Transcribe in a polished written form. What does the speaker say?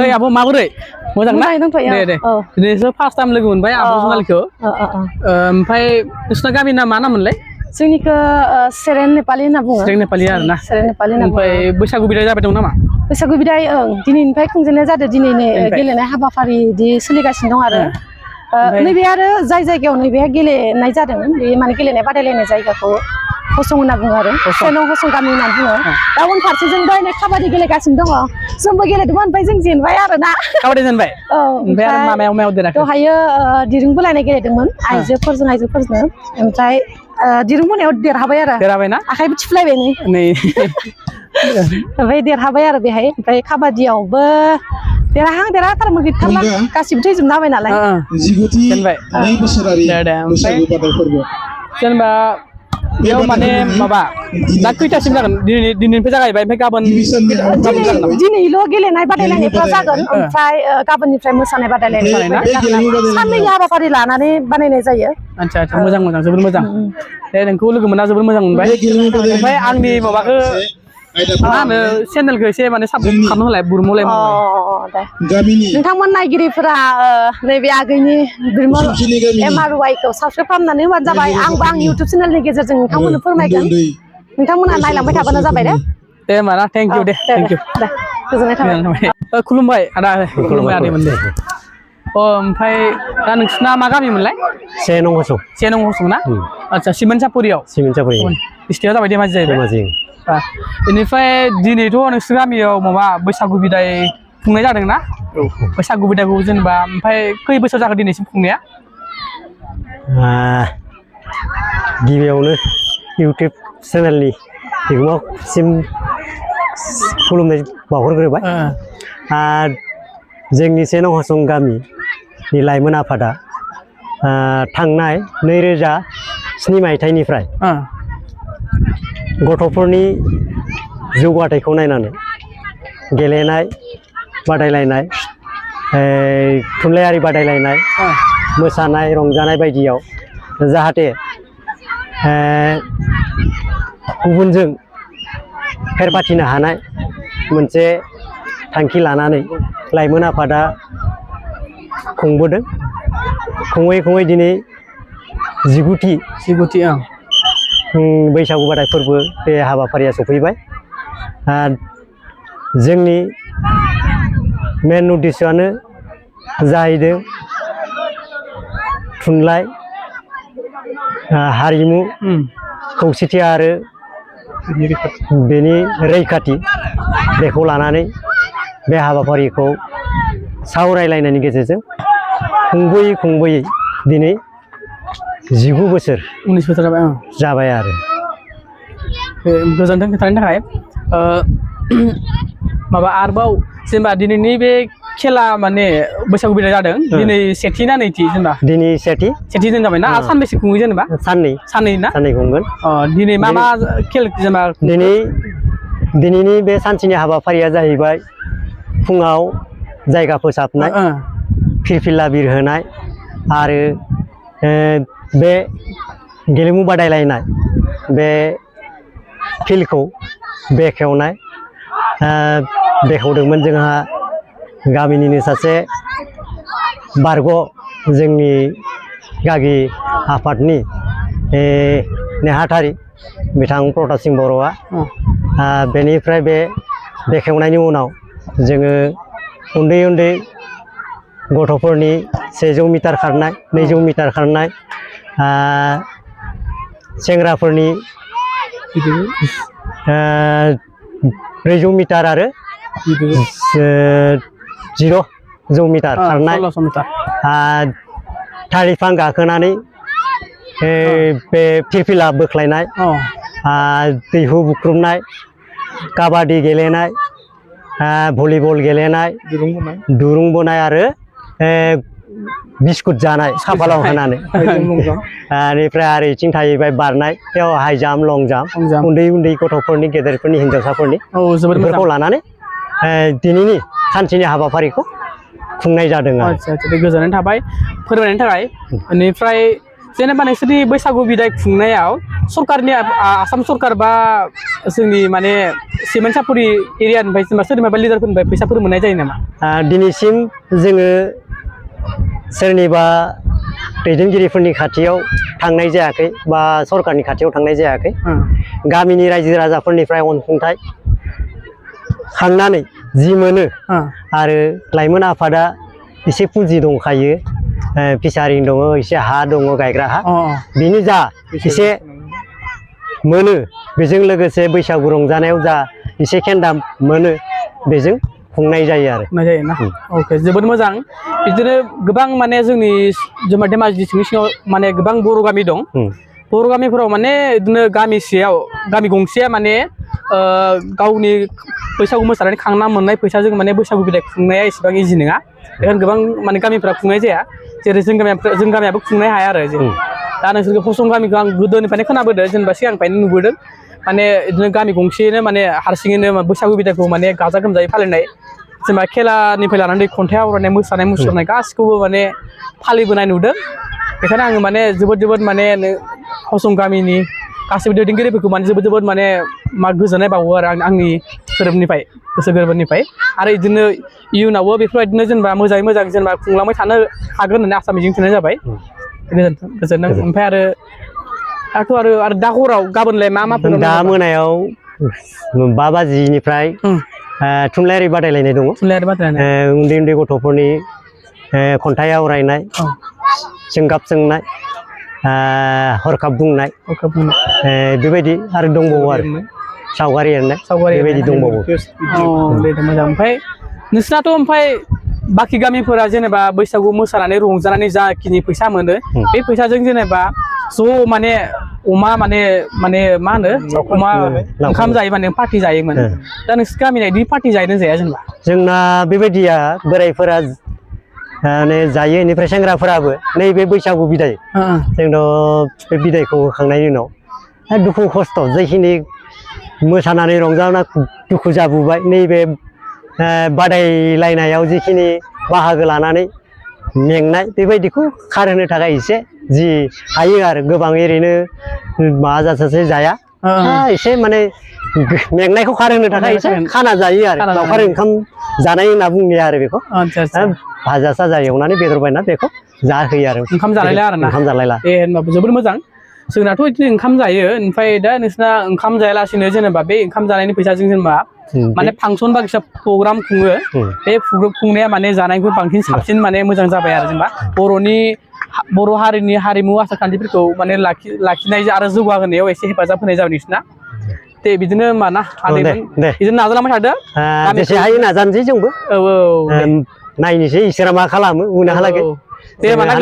Hey, abu magurai. Mo장 na? Deh. Ini so first time lagi mun, bay abu Sonaliko. Bay terusnya kami nama moonlay. Sini ke Seren Nepali na bunga. Seren Nepali na. Seren Nepali na. Bay बैसागु बिदाय जाबाय दं नामा? बैसागु बिदाय दिनैनिफ्राय खुंजेननाय जादों दिनैनि गेलेनाय हाबाफारि दि सोलिगासिनो दं आरो नैबे आरो जाय जायगायाव नैबे गेलेनाय जादों बे माने गेलेनाय बादायलायनाय जायगाखौ हसं होनना बुङो आरो सेनं हसं गामि होनना बुङो दा उन फारसेजों बायनाय काबादि गेलेगासिनो दङ जोंबो गेलेदोंमोन ओमफ्राय जों जेनबाय आरो ना काबादि जेनबाय औ ओमफ्राय आरो मायाव देराखै दहायो दिरुं बोलायनाय गेलेदोंमोन आइजोफोरजों ओमफ्राय दिरुं बोनायाव देरहाबाय ना आखाइबो थिफ्लायबाय नै ओमफ्राय देरहाबाय आरो बेहाय ओमफ्राय काबादियावबो देरहाथारमोन गैथारला गासिबो थैजोबना होबाय नालाय जेनबाय जेनेबा बेयाव माने माबा दा खैथासिम जागोन दिनैनिफ्राय जागायबाय ओमफ्राय गाबोन दिनैल' गेलेनाय बादायलायनायफ्रा जागोन ओमफ्राय गाबोननिफ्राय मोसानाय बादायलायनाय साननैनि हाबाफारि लानानै बानायनाय जायो आच्छा मोजां जोबोद मोजां दे नोंखौ लोगो मोनना जोबोद मोजां मोनबाय ओमफ्राय आंनि माबाखौ मा होनो चेनेलखौ एसे माने साबस्क्राइब खालामनो होलाय बुरमुलाय नोंथांमोन नायगिरिफोरा नैबे आगैनि बिरमल MRY खौ साबस्क्राइब खालामनानै होबानो जाबाय आंबो आंनि इउटुब चेनेलनि गेजेरजों नोंथांमोननो फोरमायगोन नोंथांमोना नायलांबाय थाबानो जाबाय दे होमबा ना थेंक इउ दे गोजोननाय थाबाय खुलुमबाय आदा खुलुमबाय आदैमोन दे ओमफ्राय दा नोंसिना मा गामिमोनलाय सेनं हसं ना आच्छा सिमेन्टसापुरियाव डिस्ट्रिक्टआ जाबाय धेमाजि जाहैबाय बेनिफ्राय दिनैथ' नोंसोर गामियाव माबा बैसागु बिदाय खुंनाय जादों ना बैसागु बिदायखौ जेनेबा ओमफ्राय खै बोसोर जाखो दिनैसिम खुंनाया गिबियावनो इउटुब चेनेलनि बिगोमासिम खुलुमनाय बावहरग्रोबाय जोंनि सेनं हसं गामिनि लाइमोन आफादा थांनाय 2007 मायथाइनिफ्राय गथ'फोरनि जौगाथायखौ नायनानै गेलेनाय बादायलायनाय थुनलाइयारि बादायलायनाय मोसानाय रंजानाय बायदियाव जाहाथे गुबुनजों फेर फाथिनो हानाय मोनसे थांखि लानानै लाइमोन आफादा खुंबोदों खुङै दिनै 19थि बैसागु बादाय फोरबो बे हाबाफारिया सफैबाय जोंनि मेन उद्देश्यआनो जाहैदों थुनलाइ हारिमु खौसेथि आरो बेनि रैखाथि बेखौ लानानै बे हाबाफारिखौ सावरायलायनायनि गेजेरजों खुंबोयै दिनै 19 बोसोर 19 बोसोर जाबाय आरो गोजोनथों खोथानि थाखाय माबा आरोबाव जेनेबा दिनैनि बे खेला माने बैसागु बिदाय जादों दिनै सेथि ना नैथि जेनेबा दिनै सेथि दिन जाबाय ना सानबेसे खुङो जेनेबा साननै ना साननै खुंगोन दिनै मा खेल जेनेबा दिनैनि बे सानसेनि हाबाफारिया जाहैबाय फुङाव जायगा फोसाबनाय फिरफिला बिरहोनाय आरो बे गेलेमु बादायलायनाय बे फिल्डखौ बेखेवनाय बेखेवदोंमोन जोंहा गामिनिनो सासे बारग' जोंनि गागि आफादनि नेहाथारि बिथां प्रताप सिंह बर'आ बेनिफ्राय बे बेखेवनायनि उनाव जोङो उन्दै गथ'फोरनि 100 मिटार खारनाय 200 मिटार खारनाय सेंग्राफोरनि 400 मिटार आरो 0 मिटार खारनाय थालिर बिफां गाखोनानै बे फिरफिला बोख्लायनाय दैहु बुख्रुबनाय काबादि गेलेनाय भलिबल गेलेनाय दुरुं बोनाय आरो बिस्कुट जानाय खाफालाव होनानै बेनिफ्राय आरो इथिं थाहैबाय बारनाय बेयाव हाइ जाम्प लं जाम्प उन्दै गथ'फोरनि गेदेरफोरनि हिन्जावसाफोरनि बेफोरखौ लानानै दिनैनि सानसेनि हाबाफारिखौ खुंनाय जादों आरो गोजोननाय थाबाय फोरमायनायनि थाखाय बेनिफ्राय जेनेबा नोंसोरनि बैसागु बिदाय खुंनायाव सरकारनि आसाम सरकार बा जोंनि माने सिमेन्ट-सापरि एरियानिफ्राय जेनेबा सोरनिबा लिडारफोरनिफ्राय फैसाफोर मोननाय जायो नामा? दिनैसिम जोङो सोरनिबा दैदेनगिरिफोरनि खाथियाव थांनाय जायाखै बा सरकारनि खाथियाव थांनाय जायाखै। गामिनि रायजो राजाफोरनिफ्राय अनसुंथाइ खांनानै जि मोनो आरो लाइमोन आफादा एसे पुंजि दंखायो, फिसारिं दङ, एसे हा दङ गायग्रा हा, बिनि जा एसे मोनो बेजों लोगोसे बैसागु रंजानायाव जा एसे खेन्दा मोनो बेजों खुंनाय जायो आरो। अके जोबोद मोजां। बिदिनो गोबां माने जोंनि जेनेबा धेमाजि डिस्ट्रिक्टनि सिङाव माने गोबां बर' गामि दं। बर' गामिफोराव माने बिदिनो गामिसेयाव गामि गंसेया माने गावनि बैसागु मोसानानै खांना मोननाय फैसाजों माने बैसागु बिदाय खुंनाया एसेबां इजि नङा। बेखायनो गोबां माने गामिफ्रा खुंनाय जाया, जेरै जों गामियाबो खुंनो हाया आरो। दा नोंसोरखौ फसं गामिखौ आं गोदोनिफ्रायनो खोनाबोदों, जेनेबा सिगांनिफ्रायनो नुबोदों। माने बिदिनो गामि गंसेयैनो माने हारसिङैनो बैसागु बिदायखौ माने गाजा गोमजायै फालिनाय, जेनेबा खेलानिफ्राय लानानै खन्थाइ आवरायनाय, मोसानाय मुसुरनाय गासिखौबो माने फालिबोनाय नुदों। बेखायनो आङो माने जोबोद माने फसं गामिनि गासैबो दैदेनगिरिफोरखौ माने जोबोद माने गोजोननाय बावो आरो आंनि गोरबोनिफ्राय, गोसो गोरबोनिफ्राय। आरो बिदिनो इयुनावबो बेफोरबायदिनो जेनेबा मोजाङै मोजां जेनेबा खुंलांबाय थानो हागोन होननानै आसा मिजिं थिनाय जाबाय। गोजोनथों। ओमफ्राय आरो दा हराव गाबोनलाय मा दा मोनायाव 5 बाजिनिफ्राय थुनलाइयारि बादायलायनाय दङ। उन्दै उन्दै गथ'फोरनि खन्थाइ आवरायनाय, सोंगाब सोंनाय, हरखाब बुंनाय, बेबायदि आरो दंबावो आरो सावगारि एरनाय बेबायदि दंबावो। मोजां। ओमफ्राय नोंसिनाथ' ओमफ्राय बाखि गामिफोरा जेनेबा बैसागु मोसानानै रंजानानै जाखिनि फैसा मोनो बे फैसाजों जेनेबा ज' माने अमा माने मा होनो अमा ओंखाम जायो, माने पार्टि जायोमोन। दा नोंसोर गामिना बिदि पार्टि जायोना जाया जेनेबा? जोंना बेबायदिया बोरायफोरा माने जायो, बेनिफ्राय सेंग्राफोराबो नैबे बैसागु बिदाय, जोंथ' बे बिदायखौ होखांनायनि उनाव दुखु खस्थ' जेखिनि मोसानानै रंजाना दुखु जाबोबाय, नैबे बादायलायनायाव जिखिनि बाहागो लानानै मेंनाय बेबायदिखौ खारहोनो थाखाय एसे जि हायो आरो गोबां ओरैनो माबाजासे जाया, एसे माने मेंनायखौ खारहोनो थाखाय एसे खाना जायो आरो लावखार ओंखाम जानाय होनना बुंनाया आरो बेखौ भाजा साजा एवनानै बेदर बायना बेखौ जाहोयो आरो ओंखाम जालायला आरो ना। ओंखाम जालायला। होनबाबो जोबोद मोजां। जोंनाथ' बिदिनो ओंखाम जायो। ओमफ्राय दा नोंसिना ओंखाम जायालासिनो जेनेबा बे ओंखाम जानायनि फैसाजों जेनेबा माने फांसन बायदिसिना प्रग्राम खुङो, बे खुंनाया माने जानायनिख्रुइ बांसिन साबसिन माने मोजां जाबाय आरो। जेनेबा बर' हारिनि हारिमु आसार खान्थिफोरखौ माने लाखिनाय आरो जौगाहोनायाव एसे हेफाजाब होनाय जाबाय नोंसिना। दे बिदिनो होनबा ना बिदिनो नाजालांबाय थादो, जेसे हायो नाजानोसै जोंबो। नायनोसै इसोरा मा खालामो उनावहालागै। दे होनबा ना।